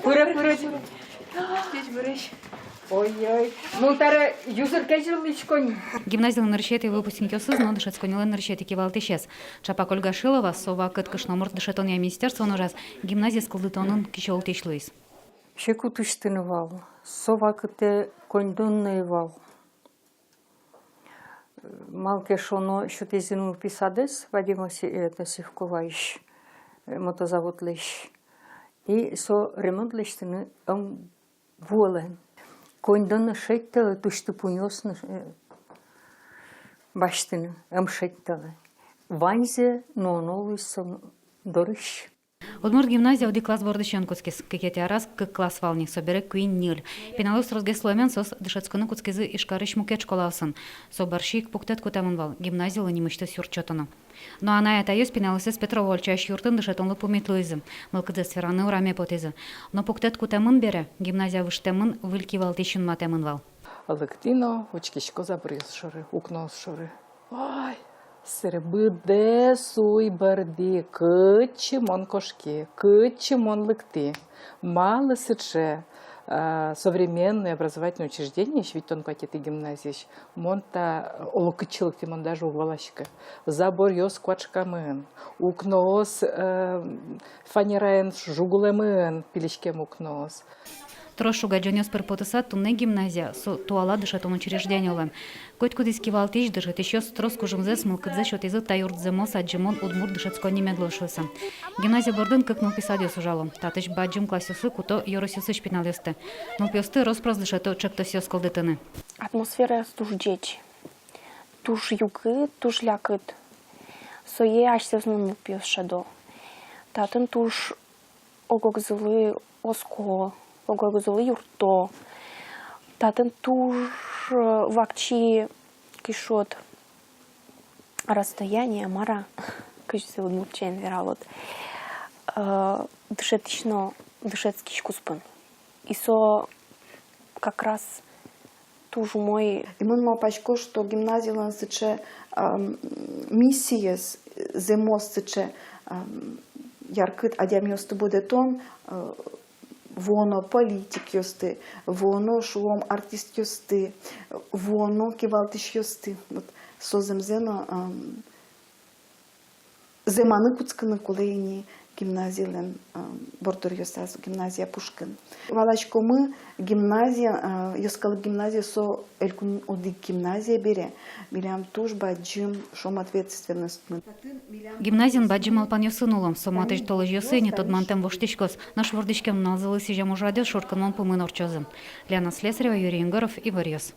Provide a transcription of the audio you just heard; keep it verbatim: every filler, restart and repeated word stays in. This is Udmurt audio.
Пыре, пыре. Ой-ой. Ну, таре юзыр-кезьыр луисько ни. Гимназилэн нырысетӥ выпускникъёсыз но дышетсконнилэн нырысетӥ кивалтӥсез. Ӵапак Ольга Шилова со вакыт кышномурт дышетонъя министерствоын ужаз, гимназиез кылдытонын кисёлтӥсь луиз. Секут усьтыны вал, со вакытэ коньдон но ӧй вал. Малы ке шуоно, сётӥзы нылписадэс Вадим Васи-, это, Сивковаысь, э, мотозаводлэсь. И со ремонт лэсьтыны ӧм вуылэ. Коньдон но шедьтэлэ, тусьты-пуньёс но, э, басьтыны ӧм шедьтэлэ. Ваньзэ нуоно луиз со дорысь. Удмурт гимназия одӥг класс бордысен кутскиз. Кыкетӥ араз кык класс вал ни, собере куинь-ньыль. Пиналъёс тросгес луэмен соос дышетскыны кутскизы Ижкарысь мукет школаосын. Со бӧрсьы ик пуктэт кутэмын вал, гимназилы нимысьтыз юрт сётоно. Но анай-атайёс пиналъёссэс Петрово ульчаысь юртын дышетонлы пумит луизы, мылкыдзэс вераны ураме потӥзы. Но пуктэт кутэмын бере, гимназия выжтэмын, выль кивалтӥсь юнматэмын вал. Лыктӥ но учкисько заборъёс шоры, укноос шоры. Ой, сэре быдэс уй бӧрдӥ, кытчы мон кошки, кытчы мон лыктӥ. Малы сыӵе, а, современный образовательный учреждениысь, витьтон куатетӥ гимназиысь, мон та, оло кытчы лыктӥ, мон даже уг валаськы. Заборъёс куашкамын, укноос, э, фанераен жугылэмын, пилиськем укноос. Трос шуг-адӟонъёс пыр потыса, туннэ гимназия — со туала дышетон учреждение луэм. Котькудӥз кивалтӥсь, дышетӥсьёс трос кужымзэс, мылкыдзэс сётӥзы та юрт зэмос адӟымон удмурт дышетскон нимедлы шуыса. Гимназия бордын кык нылпи садъёс ужало. Татысь бадӟым классъёсы куто ёросъёсысь пиналъёсты. Нылпиосты рос-прос дышето ӵектосъёс кылдытыны. Атмосфераез туж ӟеч, туж югыт, туж лякыт. Сое асьсэос но нылпиос шӧдо. Татын туж ог-огзылы оско, ог-огзылы юртто. Татын туж, э, вакчи, кызьы шуод, расстояние, мар-а, кызьы со удмурт сямен вералод. Э, дышетӥсь но дышетскись куспын. И со как раз туж умой. И мон малпасько, что гимназилэн сыӵе, ам, миссиез, зэмос сыӵе, ам, яркыт адямиосты будэтон, э, вуоно политикъёсты, вуоно, шуом, артистъёсты, вуоно кивалтӥсьёсты. Вот со зэмзэ но, ам, зэманы кутскыны кулэ ини гимназилэн, а, борддоръёсаз, гимназия пушкын. Валаськомы, гимназия, а, йӧскалык гимназия — со элькунын одӥг гимназия бере. Милям туж бадӟым, шуом, ответственностьмы. Гимназиын бадӟым малпанъёсын улом, со матысь толэзьёсы ини тодмантэм воштӥськоз. Нош вордӥськем нуналзылы сӥзем ужрадъёс шуркынмон пумын ортчозы. Лена Слесарева, Юрий Егоров, «Иворъёс».